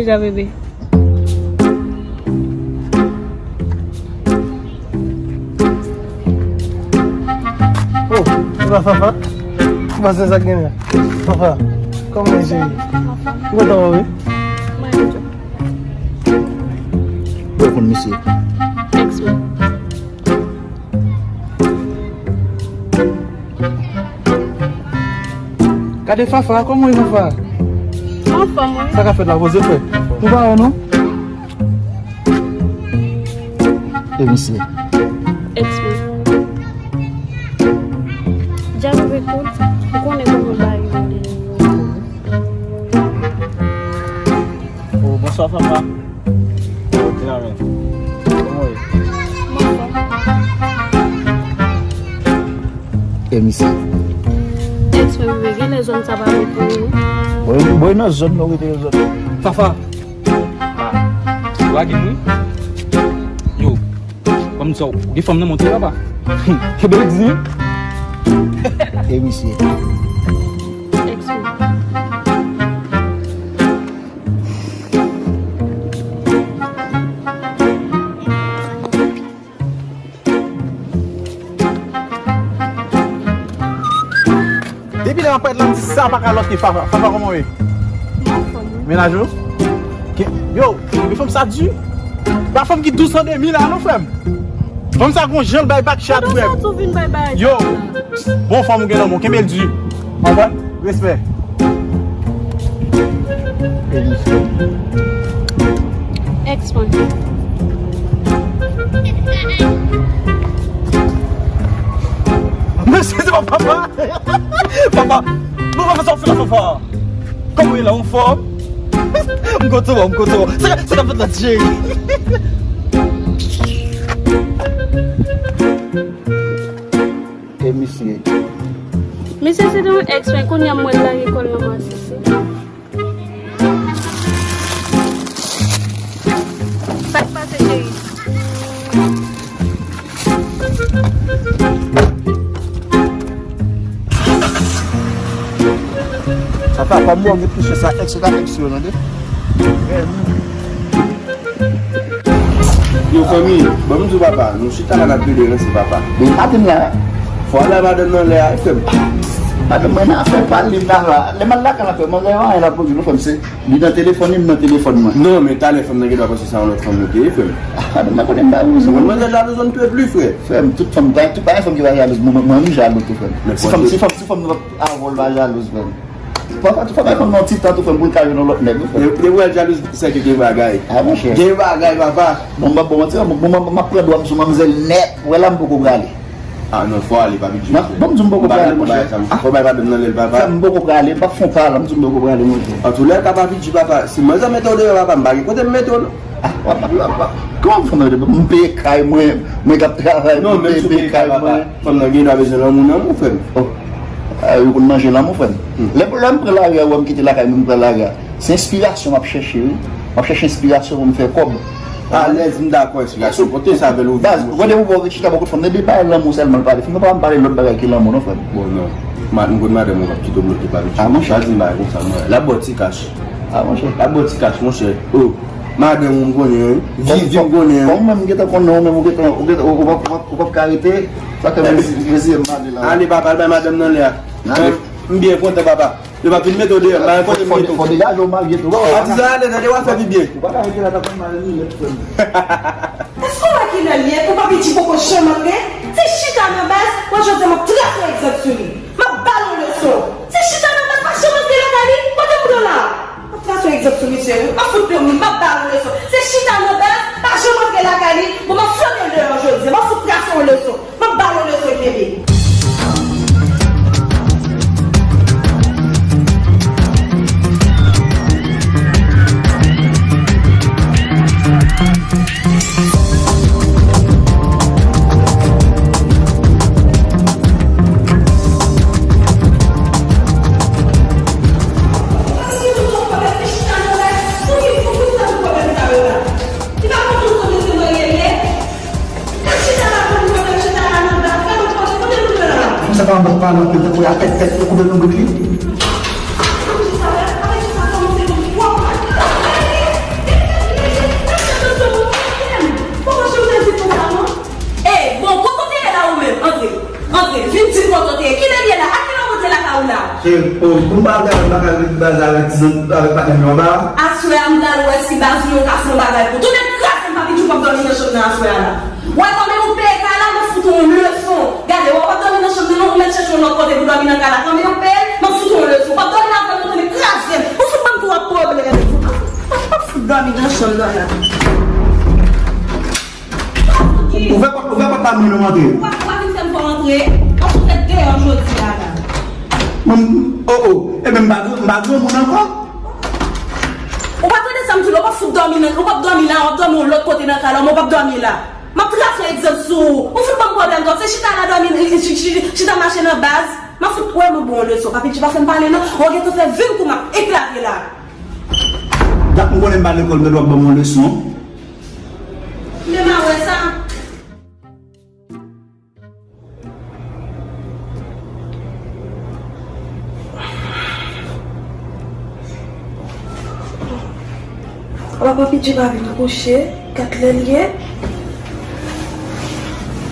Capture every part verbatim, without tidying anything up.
Deja, bebe. Oh, se pa Fafa? Ki pase, sa k genyen? Fafa, kòman w ye, cheri? M kontan wè w, wi. Mwen menm tou. Ou konn misye? Ex mwen. Gade Fafa, kòman w ye, Fafa? Anfòm, wi. Sa k ap fèt la, poze frè? Nou pa wè, non? E misye? Ex mwen. Djab, ekout, ou konnen kòman bagay yo ye. Oh, bonswa, Fafa. Oh, Dinamik. Kòman w ye? Bonswa. E misye? Ex mwen, bebe, gen lè zòn sa pa bon pou ou. Bon, bon, nan zòn, nou rete nan zòn. Fafa. Ah, ou a gen, wi. Yo, ban m di sa, ou gen fanm nan montre, papa. Kenbe l di. E misye? Ex mwen. Depi lè m ap parèt la, m di sa pa ka lòt ke Fafa. Fafa, kòman w ye? Mennaj ou? Ke, yo, men fanm sa di. Pa fanm ki dous an demi la, non, frè m. Fanm sa gon jan l bay back chat, frè m. Yo, bon fanm ou gen nan men w, kenbe l di. Anpwen, respè. Ex mwen. Mesye, se pa papa. Papa, non, papa, sa w fè la, papa. Kòman w ye la, anfòm? M kontan wè w, m kontan wè w. Sa, sa k ap fèt la, ti cheri? E misye? Misye se te yon ex mwen, kounye a m wè l lage kò l nan Masisi. Sa k pase, cheri? Sa fè pa mwen gen plis sa ex la ex yo, tande? Yo, fanmi, ban m di w, papa, nou chita la, n ap rele ranse, papa. Men maten la, fò w al bay madanm nan lè a, frè m. Madanm mwen nan afè pa li, m nan la. Lè m al lakay la, frè m, mwen gen anyen la pou di nou, frè m, se li nan telefòn li, m nan telefòn mwen. Non, men talè fanm nan gen dwa panse se yon lòt fanm ou te ye, frè m. Ah, madanm nan konnen m pa bezwen. Mwen, mwen jalouz on ne peut plus, frè. Frè m, tout fanm, tout pa gen fanm ki pa jalouz, mwen, mwen, mwen, m jalou tou, frè m. Si fanm, si fanm, si fanm nan avè w, l pa jalouz, frè m. Papa, tou fè bay fanm nan ti tan tou, frè m, pou l ka jwenn yon lòt nèg, wi, frè m. Depi w al jalouz, sa ki gen bagay. Ah, monchè. Gen bagay, papa. Bon, m p ap ba w manti, bon, m ap pran dwa m sou manmzèl nèt. Wè la, m poko prale. Ah, non, fò w ale, pa piti. Ban m di w m poko prale, monchè. Fò w bay madanm nan lè l, papa. Frè m, m poko prale, m p ap fè w pa la, m di w m poko prale, monchè. Antouka, pa piti, papa. Si manzè mete w deyò, papa, m pa gen kote m mete w, non. Ah, papa, papa. Kòman m fè m peye kay mwen, mwen k ap travay pou peye kay mwen? Non, menm si w peye kay, papa. Fanm nan gen dwa bezwen lanmou nan men w, frè m. Oh. Ah, yo konn manje lanmou, frè m. Hmm. Lè, lè m pran lari a, ou wè m kite lakay mwen, m pran lari a. Se enspirasyon m ap chèche, wi. M ap chèche enspirasyon pou m fè kòb. Alèz, m dakò, enspirasyon. Pote sa avè l, ou vin. Baz, ou wè depi ou wè w chita bò kot fanm nan, depi bagay lanmou sèlman l pale. Fanm nan pa pale lòt bagay ke lanmou, non, frè m. Bon, non. Ma-, m konn madanm mwen p ap kite w bloke pa piti. Ah, monchè. Pa di m bagay konsa, mwen. L ap ba w ti kach. Ah, monchè. L ap ba w ti kach, monchè. Oh. Madanm ou m konnen, wi. Vivi m konnen, wi. Kòm mwen m gentan konnen, ou menm ou gentan, ou gentan, ou p ap, ou p ap, ou p ap ka rete. Sa fè m rezi-, reziye m ale la. Ale, papa, al bay madanm nan lè a. Ale. M byen kontan, papa. Yo p ap vin mete w deyò, m pa gen kote m mete w. Fò degaje w marye tou. Pa di sa, ale, tande, w ap fè pi byen. Ou pa ka rete la, t ap fè m mal, wi, lèt frè m. Èske w wè kilè l ye? Pou pa piti poko janm antre? Se chita nan baz, mwen jodi a m ap trase yon egzanp sou li. M ap ba l yon leson. Se chita nan baz, pa janm antre lakay li, kote m pran la? M ap trase yon egzanp sou misye, wi. M ap fout pye w, m ap ba l yon leson. Se chita nan baz, pa janm antre lakay li. Bon, m ap flanbe l deyò jodi a, m ap fout trase yon leson. M ap ba l yon leson, kenbe. Sa pa yon bon paran anpil tankou y a pèt pèt pou koube lonbrit li. Ti kote w te ye? Kilè l ye la? A kilè w rantre lakay ou la? Cheri, oh, pou m pa al gade, m pa ka ret baz la avèk ti zòt, avèk patnè m yo anba a? Aswè a, m pral wè si baz ou yo ka fè yon bagay pou ou. Tounen kraze m, Papi Djou p ap dòmi nan chanm nan aswè a la. Wè kòman ou peye kay la, m ap fout ou yon leson. Gade, w ap dòmi nan chanm nan non, ou mèt chèche yon lòt kote pou dòmi nan kay la. Kòman ou peye l, m ap fout ou yon leson. W ap dòmi nan kay la, tounen kraze m. Ou fout ban m twòp pwoblèm. M ap fout dòmi nan chanm nan la. Ouvè pòt, ouvè pòt la, mwen, nou rantre. Ou pa, ou pa vin fè m fè w rantre. W ap fout fèt deyò jodi a la. Mwen, oh, oh. Ebyen, m pa, m pa granmoun ankò. Ou pa tande sa m di w la, ou p ap fout dòmi nan, ou p ap dòmi la, w ap dòmi yon lòt kote nan kay la, men w p ap dòmi la. M ap trase yon egzanp sou ou. Ou fout ban m pwoblèm twòp. Se chita la dòmi, chi-, chi-, chita mache nan baz. M ap fout wè mwen bon leson. Papi Djou pa fè m pale non. Ou gentan fè vin kou m ap eklate la. Dat m konnen m pa lekòl, mwen dwe ban m yon leson. Men m a wè sa. Ala Papi Djou pa vin kouche, gad lè l ye.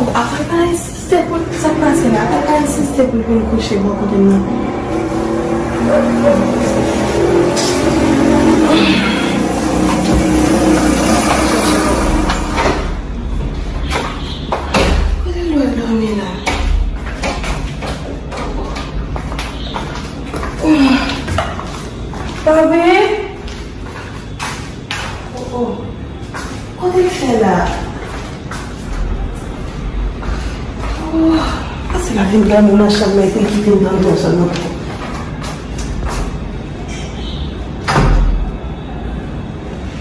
Oh, apa l pa ensiste pou l, sa k pase la? Apa l pa ensiste pou l vin kouche bò kote m nan? Kote l dwe dòmi la? Papi? Oh, oh. Kote l fè la? Oh, pase la vin dòmi nan chanm nan epi l kite m dòmi nan chanm nan.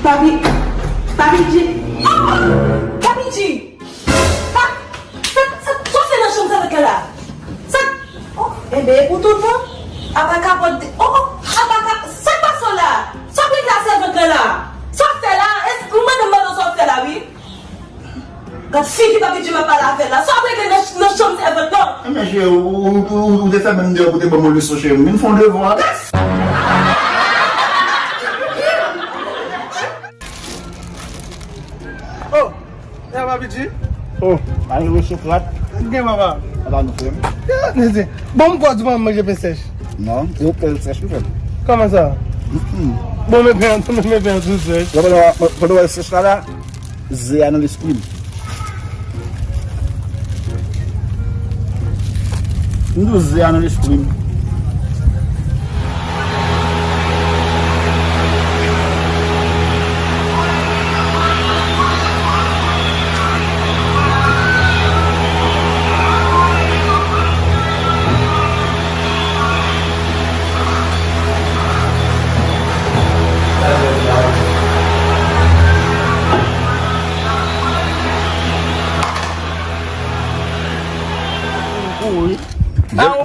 Papi, Papi Djou. Oh, oh, Papi Djou. Sa, sa, sa, sa w fè nan chanm sa fèt la la? Sa, oh, enben, e pou tout bon? Apa kapòt de, oh, oh, apa ka, sa k pase w la? Sa w regle a sèvant lan la? Sa w fè la? Èske, m mande, m mande w sa w fè la, wi. Gad figi Papi Djou m ap pale avè l la. Sa w regle nan, nan chanm sèvant lan? Enben, cheri, ou, ou, ou, ou te fè menm deyò pou te ban m yon leson, cheri. M vin fè yon devwa. Oh, e a Papi Djou? Oh, malere Sokrat. Gen papa. Papa nou frè m. Ya, nèse. Bon, m kwè w di pa manje pen sèch. Non, se yon pèl sèch ou fè m. Kòman sa? Mm-mm. Bon, men pen, men pen tou sèch. Pandan, pandan w sèch la, la, ze a nan lespri m. M di w ze a nan lespri m.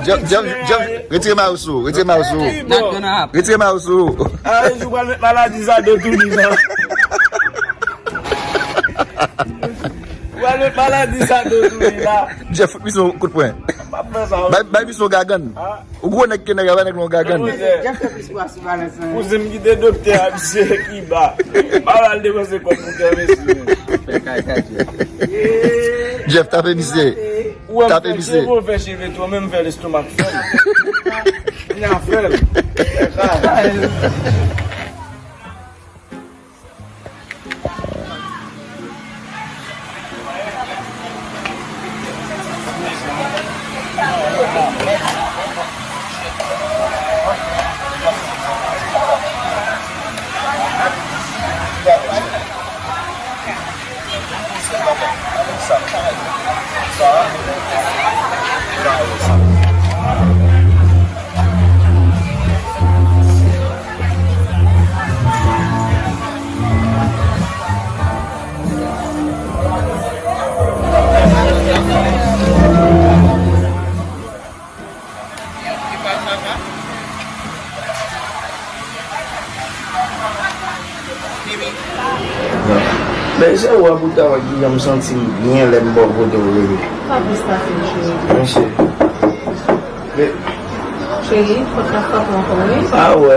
Jeff, Jeff, Jeff, Jeff, retire mayo sou ou, retire mayo sou ou. Retire mayo sou ou. A, ou pral met maladi sa do tou li la. Ou pral met maladi sa do tou li la. Jeff, fout misye yon kout pwen. M ap fè sa, wi. Bay, bay misye yon gagann. A. Ou gwo nèg ke nèg la, bay nèg la yon gagann. Kouzen. Jeff fè plis pwa sou balans lan. Kouzen m kite doktè a, misye Kiba. Pa al depanse kòb pou kè mesye. Fè kaka, Jeff. Jeff, tape misye. Ou wè m fè cheve, ou fè cheve tou, men m fè lestomak fè m. N a fè m. Men se ou a pou ta wè kijan m santi m byen lè m bò kote w, bebe. Pa plis pase m, cheri. Mèsi. Cheri, fòk n ap frape ankò, wi. A wè.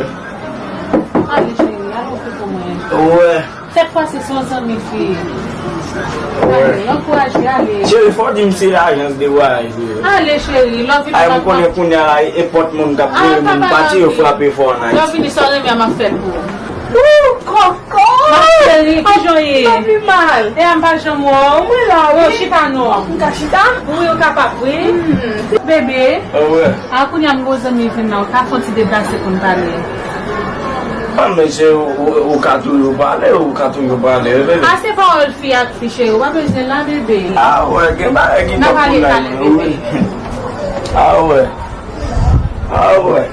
Ale, cheri, ale w pou mwen. Wè. Sèt fwa se yon zanmi fi. Ankouraje, ale. Cheri, fò w di m se ajans de vwayaj li ye. Ale, cheri, lè w vini. Ay, m konnen kounye a la, e pòt moun k ap voye moun pati, yo frape fò nan Ayiti. Lè w vini, sa w renmen an, m ap fè l pou ou. Ou kòkò! Ma cheri, kijan w ye? M pa pi mal. E a, m pa janm wè w. Mwen la, wi. Yo, chita non. M ka chita? Wi, ou kapab, wi. Hmm. Bebe. A, kounye a m gon zanmi vin la, ou ka fè yon ti deplase pou n pale. A, mesye, ou, ou, ou ka toujou pale, ou ka toujou pale, bebe. A, se pawòl fi ak fi, cheri, ou pa bezwen la, bebe. A, wè, gen bagay ki t ap pou la, wi. A, wè. A, wè.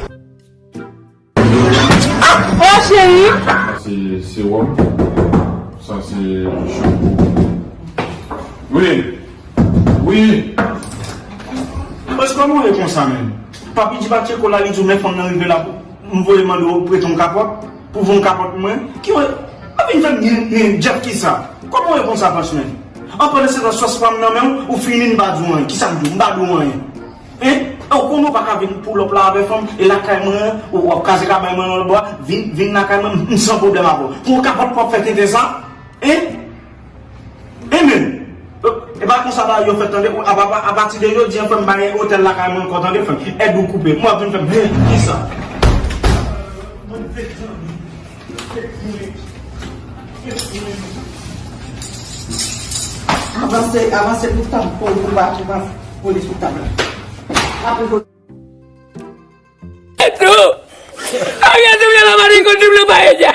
Oh, cheri! Sa se sewòm. Sa se chanpou. Wi. Wi. Bòs, kòman w ye konsa menm? Papi di pa tcheko la, li di w men fanm nan rive la, m voye mande w prete yon kapòt, pou voye yon kapòt pou mwen. Ki wè, pa vin fè m ri, ri, Jeff, ki sa? Kòman w ye konsa, Bòs, menm? An pandan se tan, sòs pa m nan men w, ou fini, m pa di w anyen. Ki sa m di w? M pa di w anyen. Hein? Ou konnen w pa ka vin pull up la avè fanm, e lakay mwen, ou w ap kraze kaba mwen nan lòt bò, vin, vin lakay mwen, m san pwoblèm avè w. Pou yon kapòt pou w ap fè tenten sa? Hein? Hein, menm? E pa konsa bagay yo fèt, tande, a, a, apati de jodi an, fò m bay otèl lakay mwen ankò, tande, frè m. Èd ou koupe. Mwen ap vin fè m, hein, ki sa? Avanse, avanse pou tanpon, pou pa, pou pa, polis pou tanpon. Apre, Petro! Ariel te vle la mariko triple paella!